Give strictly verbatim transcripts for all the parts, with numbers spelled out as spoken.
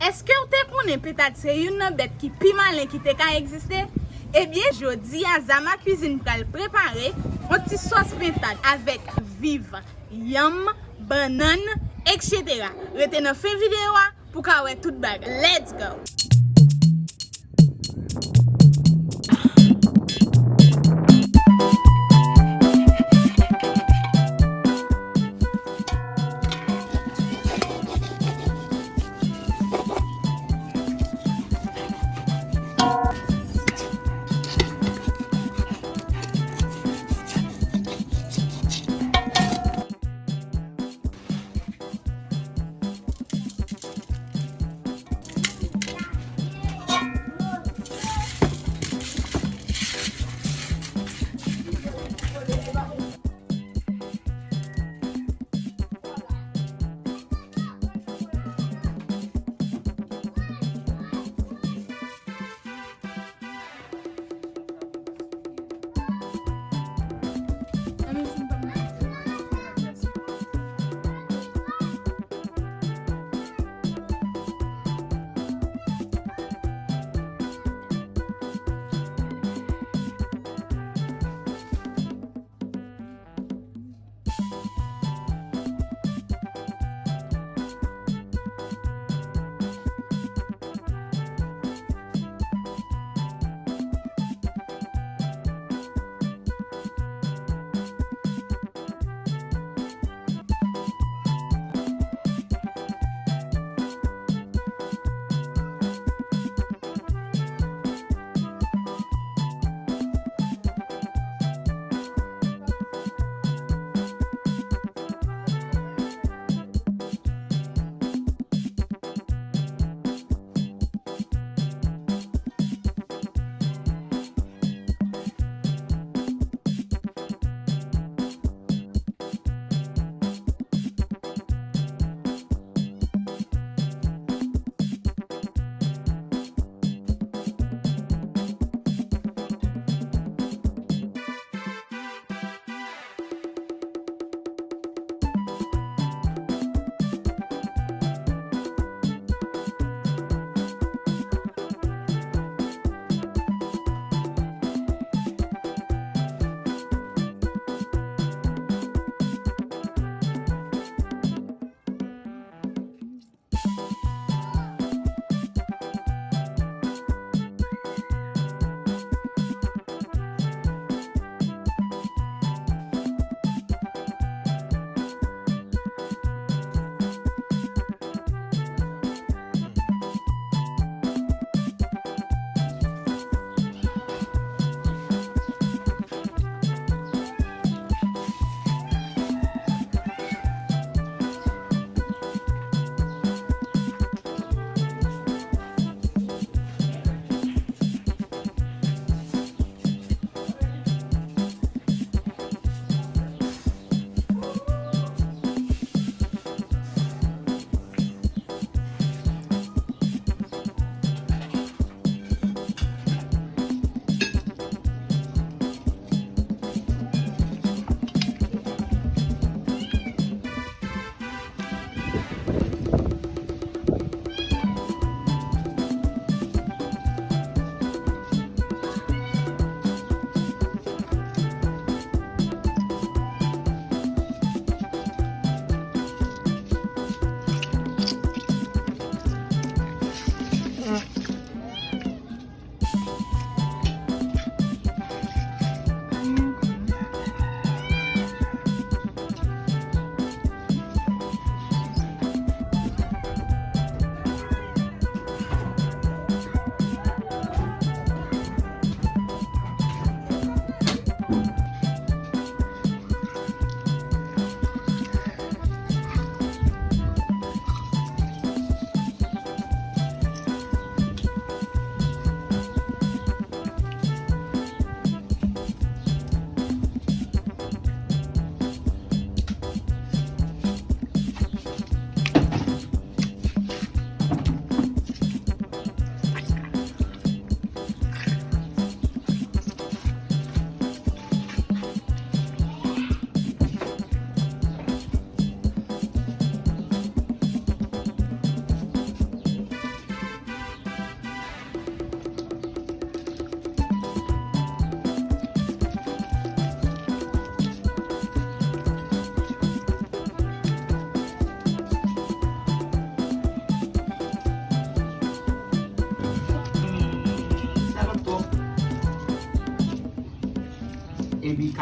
Èske w te konnen pentad se youn nan bèt ki pi malen ki te ka egziste? Ebyen, jodi a Zama Cuisine pral prepare yon ti sòs pentad avèk viv, yanm, bannann, etsetera. Rete nan fen videyo a pou w ka wè tout bagay. Let's go!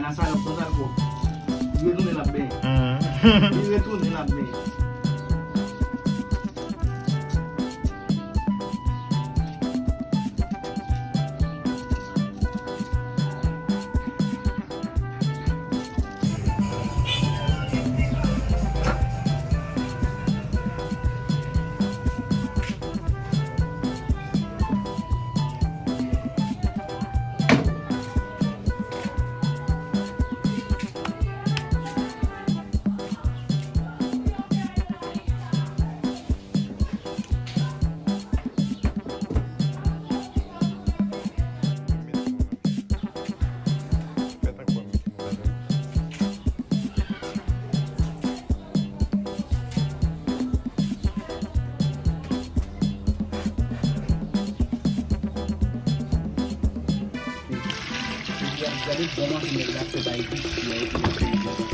Nan salòp, nan salòp. Li retounen l ap benyen. Li retounen l ap benyen. Gade bon manje nèg la fè bay visye epi manje nèg la fè manje.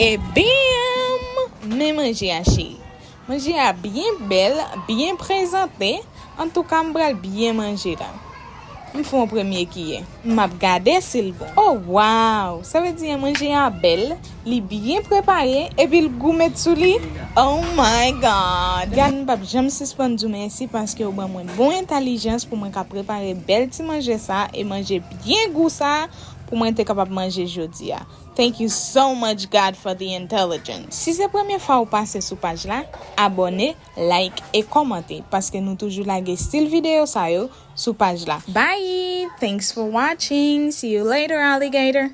E bam! Men manje a, cheri. Manje a byen bèl, byen prezante. Antouka, m pral byen manje la. M fè yon premye kiyè. M ap gade si l bon. Oh, wow! Sa vle di manje a bèl, li byen prepare, epi l gou met sou li. Oh my God! Gad, m p ap janm sispann di w mèsi paske w ban mwen bon entèlijans pou mwen ka prepare bèl ti manje sa e manje byen gou sa pou mwen te kapab manje jodi a. Thank you so much, God, for the intelligence. Si se premye fwa ou pase sou paj la, abòne, like e kòmante, paske nou toujou lage stil videyo sa yo sou paj la. Bye! Thanks for watching. See you later, alligator.